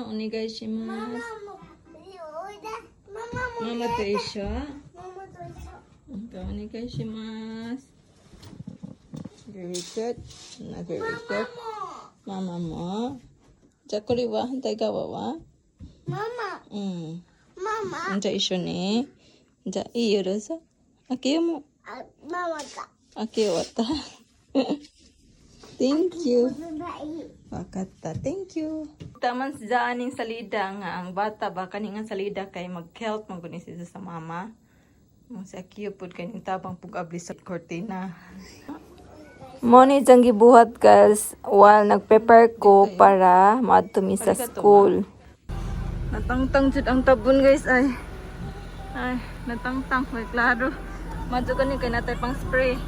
お願いしマます。マもおいで。ママも。ママと一緒。ママと一緒。 Okay, お願いします。 Very good. Na very good. マママも。じゃあこれは反対側は？ママ。うん。ママ。じゃあ一緒に。じゃあいいよ、どうぞ。開けようも。あ、ママが。開け終わった。Thank you. バイ。わかった。Thank you. Taman sa aning salida nga ang bata ba kani nga salida kay mag-help man gud ni siya sa mama. Mo si Akiyo pud kay ning tabang pug-abli sa kortina. Mo ni siyang gibuhat, guys, while nag-prepare ko para maadto mi sa school. Natangtang jud ang tabon, guys, ay. Ay, natangtang may klaro. Madto kani kay natay pang spray.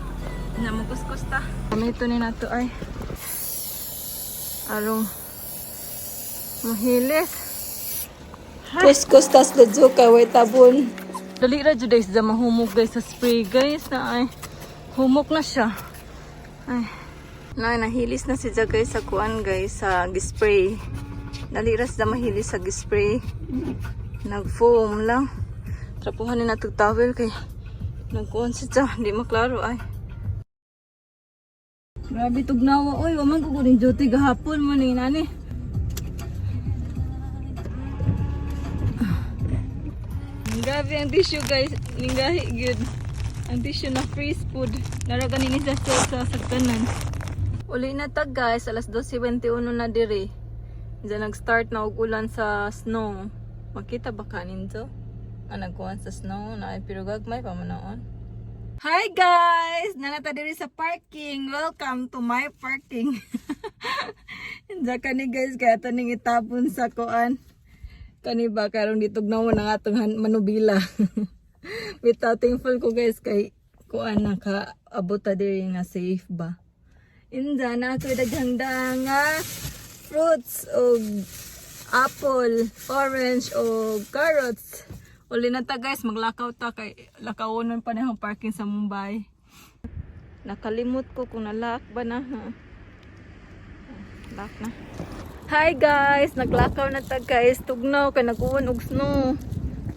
Nya mo kuskus ta. Gamito ni nato ay. Arong mahilis. Kuskus tas ludyo kay way tabon. Dali ra jud, guys, da mahumok, guys, sa spray, guys, na ay. Humok na siya. Ay. Na nahilis na siya, guys, sa kuan, guys, sa spray. Dali ra siya mahilis sa spray. Nag-foam lang. Trapuhan ni natog towel kay nagkuan siya, di maklaro ay. Grabe tugnawa oy, wa man ko kuning duty gahapon mo ni nani. Grabe ang tissue, guys, ninggahi gyud. Ang tissue na freeze food. Nara gani ni sa sagkanan. Uli na ta, guys, alas 12:21 na diri. Diyan nag-start na og ulan sa snow. Makita ba kanin to? Ah, nagkuhan sa snow na ay pero gagmay pa man noon. Hi guys! Nanata diri sa parking. Welcome to my parking. Diyan kani, guys, kaya ito ning itapon sa kuan. Kani ba karon ditugnaw mo na atong manubila. Bitaw thankful ko, guys, kay kuan naka abot ta diri nga safe ba. Inda na ako daghang nga fruits og apple, orange o carrots. Uli na ta, guys, maglakaw ta kay lakawonon pa na ang parking sa Mumbai. Nakalimot ko kung nalak ba na ha. Lock na. Hi guys, naglakaw na ta, guys. Tugnaw kay naguwan og snow.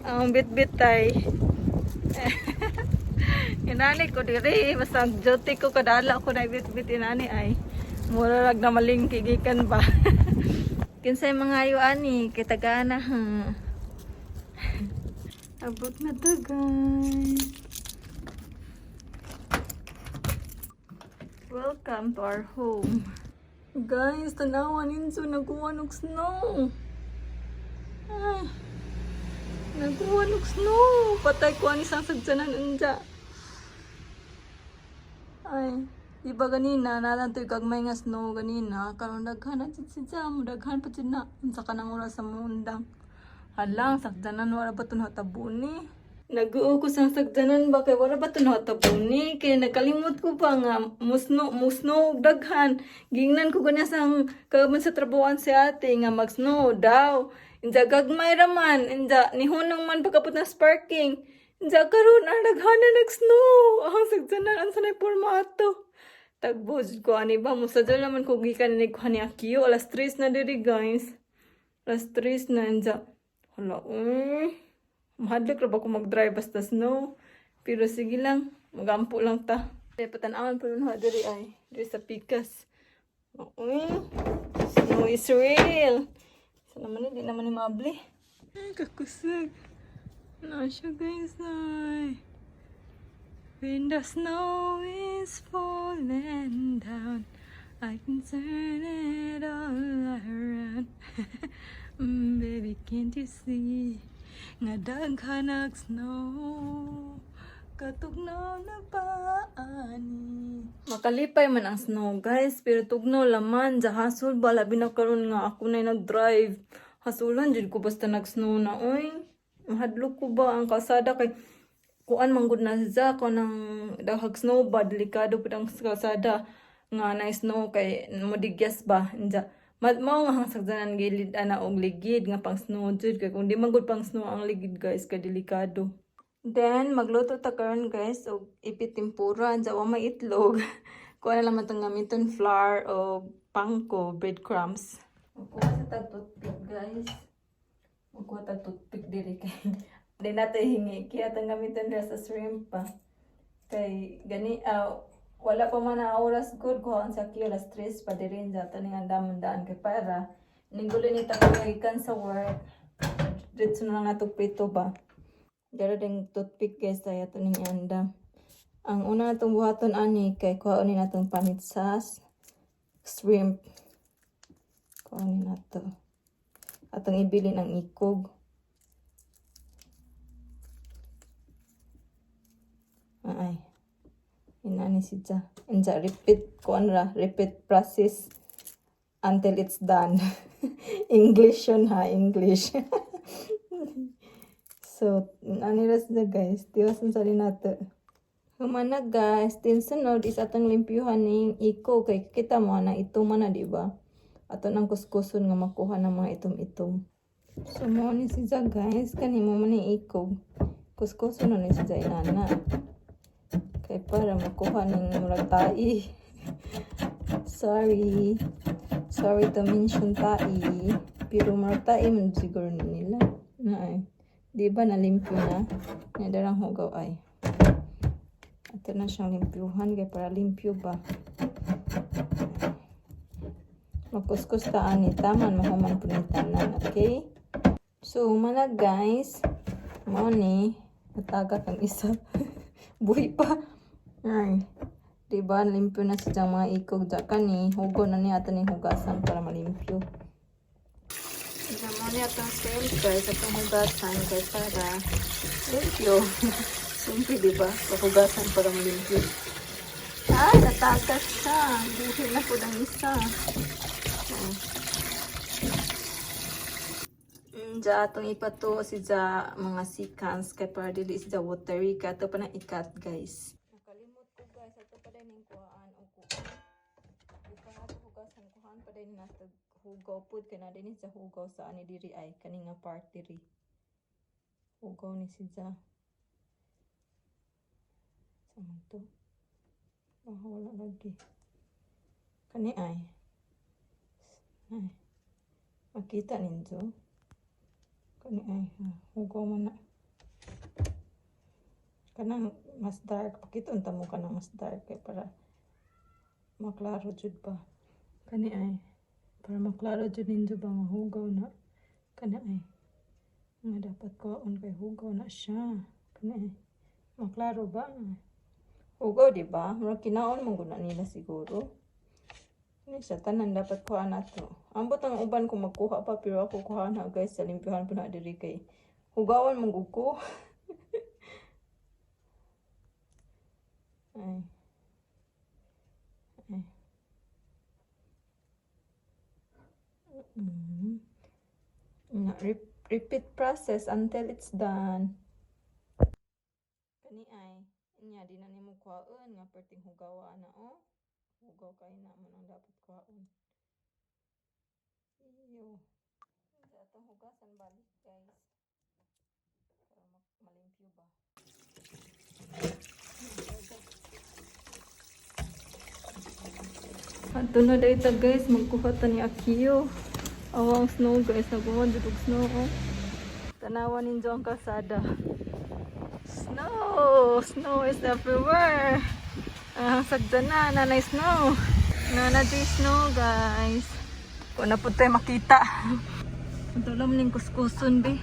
Ang bit-bit tay. Inani ko diri basta ang duty ko kadala ko na bit-bit inani ay. Mura rag na malingki gikan ba. Kinsay mga ayo ani kay tagana ha. Abot na to, guys. Welcome to our home. Guys, tanawa ninyo, nagkuha og snow. Ay, nagkuha og snow. Patay ko ang isang sagsanan unja. Ay, di ba ganina, nalantoy gagmay nga snow ganina. Karon daghan na jud siya, mo daghan pa jud na. Unsa ka nang oras sa mundang. Halang, sakdanan, wala ba ito natabuni? Nag-uo ko sa sakdanan ba kay wala ba ito natabuni? Kaya nakalimot ko pa nga, musno, musno, daghan. Gingnan ko ganyan sa kaban sa trabuan si ate nga mag-snow daw. Inja gagmay raman, inja nihunong man pagkapot na sparking. Inja karon ang daghan na nag-snow. Ang sakdanan, ang sanay pormato. Tagbo, jud ko ani ba, musadyo naman ko gikan ni kuha ni Akio. Alas 3 na diri, guys. Alas 3 na inja. Hala, uy. Mahadlok ra ba ko mag-drive basta snow? Pero sige lang, magampo lang ta. Kaya patanawan pa nun ha, diri ay. Diri sa pikas. Uy, snow is real. Sa naman hindi naman ni mabli. Ay, kakusog. Na siya, guys, ay. When the snow is falling down, I can turn it all around. Baby, can't you see? Nga daghan ag snow. Katugnaw na ba ani? Makalipay man ang snow, guys, pero tugnaw laman. Hasol ba, labi na karon nga ako na nag-drive. Hasulan jud ko basta nag-snow na, oy. Mahadlok ko ba ang kalsada kay kuan man gud na siya ko ng daghag snow ba, delikado pud ang kalsada nga na snow kay modigyas ba inja mao nga ang sagdanan gilid ana og ligid nga pang snow jud kay kung di man gud pang snow ang ligid, guys, kay delikado. Then magluto ta karon, guys, og ipit tempura. Anja wa may itlog, kuha na lang man tong gamiton flour o panko, breadcrumbs. Kuha sa tag toothpick. Guys. Magkuha tag toothpick diri kay di nato hingi kaya tang gamiton dira sa shrimp pa. Kay gani wala pa man na oras good kuhaan sa kiyo alas 3 pa diri sa taning andamon daan kay para ninggulo ni ta gikan sa work. Diretso na lang nato prito ba. Dara ding toothpick, guys, ay ato ning iandam. Ang una natong buhaton ani kay kuhaon ni natong panit sa shrimp. Kuhaon ni nato. Atong ibilin ang ikog. Ay. Inani siya. Inja repeat kuan ra, repeat process until it's done. English yun ha, English. So, ani ra siya, guys. Tiwasan sa rin nato. Humana, guys, din sunod is atong limpyuhan ning iko kay kita mo na ito man na, di ba? Ato nang kuskuson nga makuha ng mga itom-itom. So mo ni siya, guys, kani mo man ni ikog. Kuskuson na ni siya inana. Kay para makuha ning murag tai. Sorry. Sorry to mention tai. Pero murag tai man siguro ni nila. Na ay. Di ba nalimpyo na? Nga darang hugaw ay. Ato na siyang limpyuhan kay para limpyo ba. Magkuskus ta ani taman mahuman po ni tanan, okay? So, humana, guys. Mao ni natagak ang isa. Buhi pa. Ay. Diba, limpyo na siya mga ikog dya kani. Hugo na niya ito ning hugasan para malimpyo. Mao ni atong shrimp, guys, atong hugasan kay para limpyo. Simple, diba? Pahugasan para malimpyo. Ay, natakas siya. Buhi na po ng isa. Ja atong ipato si ja mga seconds kay para dili si ja watery ka ato pa nang ikat, guys. Nakalimot ko, guys, ato pa din ning kuhaan og kuhaan. Bukan ato hugasan kuhaan pa din nato hugaw pud kay na din sa hugaw sa ani diri ay kani nga part diri. Hugaw ni si ja. Sa man to? Oh, wala lagi. Kani ay. Ay. Makita ninyo. Kani ay, hugaw man na. Kanang mas dark, pakita unta mo kanang mas dark kay para maklaro jud ba. Kani ay, para maklaro jud ninyo ba mahugaw na. Kani ay, nga dapat kuhaon kay hugaw na siya. Kani ay, maklaro ba? Hugaw, di ba? Murag kinaon man gud na nila siguro. Ini siya tanan dapat kuha nato. Ambot ang uban kung magkuha pa pero ako kuha na, guys, sa limpyohan po na diri kay hugawan man gud ko. Ay. Ay. Na, repeat process until it's done. Kani ay, nya di na nimo kuhaon nga perting hugawa na oh. Hugaw kay na mo nang dapat kuhaon. Iyo. Sa atong hugasan balik, guys. Para malimpyo ba. Ato na dito, guys, magkuha ta ni Akio. Awang snow, guys, naguman dito og snow oh. Tanawa ninyo ang kalsada. Snow! Snow is everywhere. Ah, sagda na, nanay snow. Nana di snow, guys. Kung na po tayo makita. Ito lang ning kuskuson, be.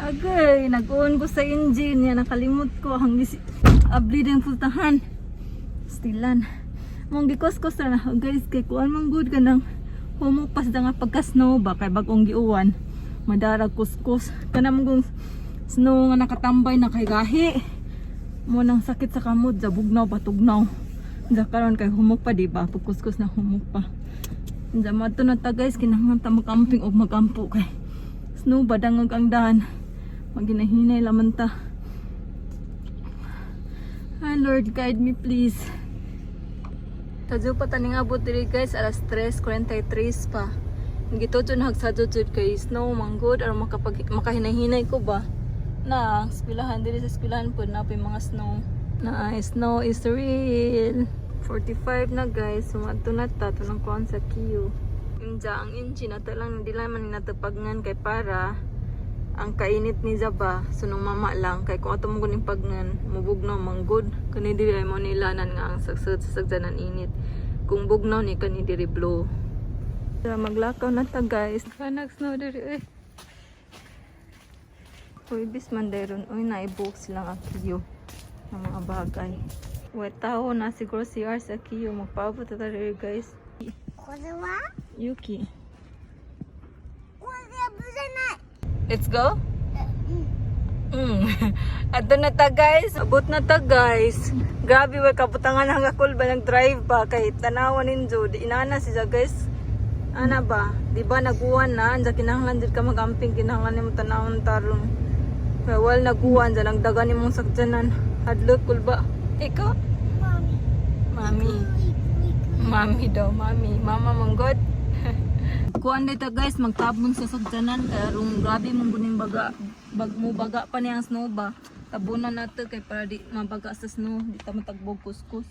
Agay, nag-on ko sa engine niya, nakalimot ko ang abli din pultahan. Stilan. Mong gikuskus na guys kay kuan man good kanang humupas da nga pagka snow ba kay bag-ong giuwan. Madarag kuskus kanang mong snow nga nakatambay na kay gahi. Mo nang sakit sa kamot sa bugnaw patugnaw. Diya karon kay humok pa, di ba? Pagkuskus na humok pa. Diya madto na ta, guys, kinahanglan ta magamping og magampo kay snow ba dangog ang daan. Maginahinay laman ta. Lord, guide me please. Tadyo pa taning abot diri guys, alas 3:43 pa. Gito jud nagsadyo jud kay snow manggod aron makapag makahinahinay ko ba. Na, eskwelahan diri sa eskwelahan pod na mga snow. Na snow is real. 45 na guys, sumadto na ta tunang kuan sa queue. Inja ang engine ato lang dili man ni natupagnan kay para ang kainit ni Zaba sunong mama lang kay kung ato mo guning pagnan mubugnaw manggod kani diri ay mo nilanan nga ang sagsad sa sagdanan init kung bugnaw ni kani diri blow. Tara, maglakaw na ta guys, kanag snow diri eh. Uy, bis man dayron uy, naibuok silang akiyo ng mga bagay. Uy, tao na siguro si R sa akiyo magpaabot ta diri guys. これは Yuki. これ危ない。 Let's go. Ato na ta guys. Abot na ta guys. Grabe way kabutangan ang akol ba nag-drive ba kay tanawan ninyo. Di inana siya guys. Ana ba? Di ba naguwan na anja kinahanglan jud ka magamping kinahanglan nimo tanawon tarong. Kay wal naguwan dyan ang daga nimong sakjanan. Hadlok kulba. Ikaw? マミ。 Mami. Mami daw, mami. Mama manggod. Kuan dito guys, magtabon sa sagdanan kay arong grabe mong guning baga bag mo baga pa niya ang snow ba. Tabunan nato kay para di mabaga sa snow, di ta matagbog kuskus.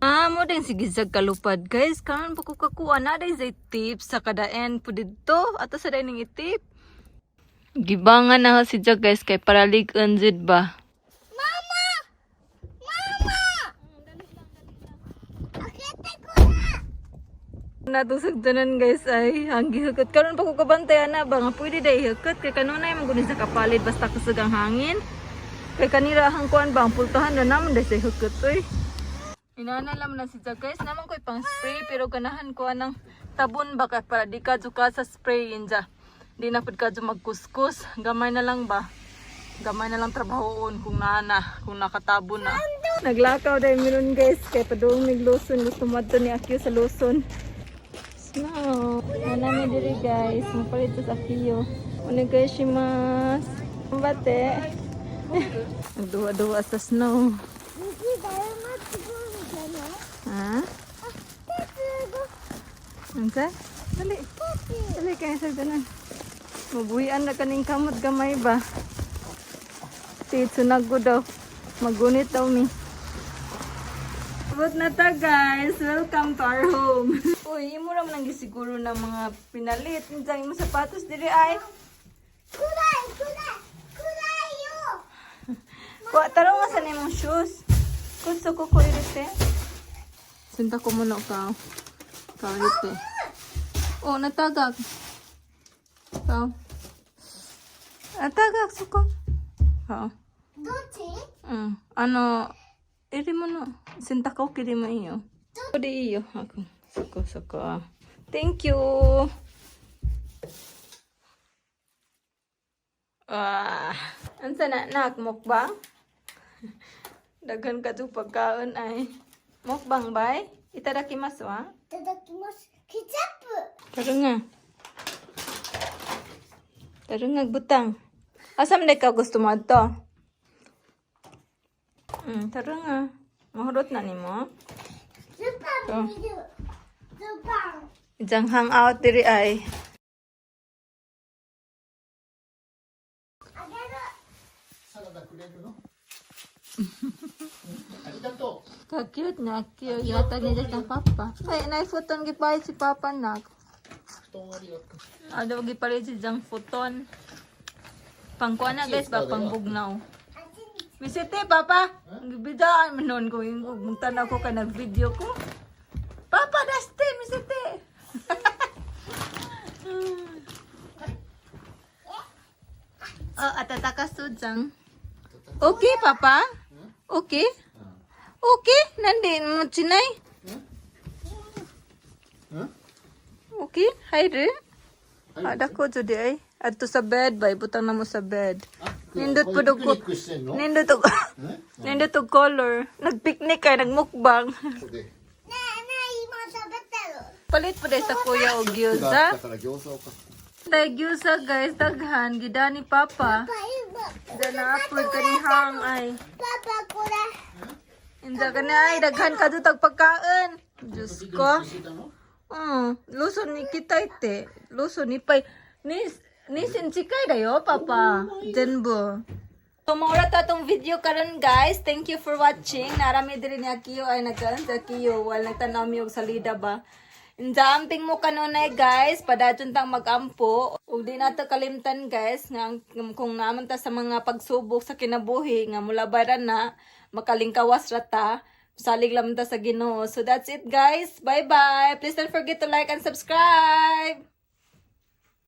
Ah, mo din sige sa kalupad guys. Karon pa ko kakuha na day say tips sa kadaen po didto. Ato sa day ning itip. Gibangan na si Jack guys kay para lig-on jud ba. ママ開けてこれ。 Natusag tanan guys ay ang gihukot karon pa ko kabantay ana ba nga pwede day hukot kay kanunay man gud ni sa kapalit basta kusog ang hangin. Kay kanira ang kuan ba ang pultahan na naman day sa hukot oy. Inana lang na si Jack guys naman ko'y pang spray pero ganahan ko anang tabon ba kay para di ka ka sa spray inja. Di na pud ka magkuskus gamay na lang ba. Gamay na lang trabahoon kung naana, kung nakatabon na. Naglakaw dahil meron guys, kay padung mig Luzon, gusto mo ni Akio sa Luzon. Snow. Nanami diri guys, mapalit sa Akio. Onegaishimasu. Bate. Nagduwa-duwa sa snow. 雪だるますごいじゃない Ha? あ、す Unsa? Dali. ごい。 Dali kay sa tanan. Mabuhian na kaning kamot gamay ba? Titsunago daw. Magunit daw mi. Abot na ta guys. Welcome to our home. Uy, imo ra man ang gisiguro ng mga pinalit. Unsa imo sapatos diri ay? 暗い暗い暗いよ。 Kuha, tarong nga sa nimong shoes. Kuso ko ko irite. Sinta ko muna ka. Ka irite. Oh, natagag. Ka. Natagag suko. Ka. どっち Ano, iri mo no. Sinta ko kiri mo iyo. Di iyo ako. Suko suko. Thank you. Ah, ansa na nak mukbang? Daghan ka to pagkaon ay. Mukbang bay? Itadakimasu ah. いただきます。ケチャップ。 Tara nga. Tara nga, butang. Asa man ka gusto mo adto? Tara nga. Mahurot na nimo. スーパーも見る。スーパー。 Ijang hangout diri ay. あげる。サラダくれるのありがとう。 Ka-cute na, cute. Yata niya ng papa. Ay, naifuton gipalit si papa nak. 布団ありがとう。 Ano gipalit si Jang futon. Pangkuan na guys ba pangbugnaw. あっちに。 Misete, Papa. Gibidaan man noon ko yung magtanaw ko kay nag-video ko. Papa, daste, misete. Oh, atataka sujang. Okay, Papa? Okay? Okay? Nandi mo chinay? うん Okay? Hi, re. Ada ko jud ay. Adto sa bed ba ibutang na mo sa bed. あ、ック。 Nindot こ po れピク ko. ニックしてんの Nindot og え nindot og color. Nagpicnic kay nagmukbang. ここで。ねえねえ、今食べてる。 Palit po dahil sa kuya og があ gyoza. ったから餃子を買った。 Tay gyoza, guys, daghan gidani papa. パパ、今。 Dana po kanihang ay. パパ、これ。 Inda ka na ay daghan ka tag pagkaon. Diyos ピクニ ko. ックしてたの Luso ni kita ite. Luso ni pay. Ni ni sinchikay dayo, papa. Denbo. So, maura ta tong video karon, guys. Thank you for watching. Narami diri ni Akiyo ay nagkaon sa Akiyo. Wal nagtanaw mi og salida ba. Inda amping mo kanunay, guys, padayon tang magampo. Ug di nato kalimtan, guys, nga kung naman ta sa mga pagsubok sa kinabuhi nga mulabay ra na makalingkawas ra ta. Salig lang ta sa Ginoo. So that's it, guys. Bye bye. Please don't forget to like and subscribe.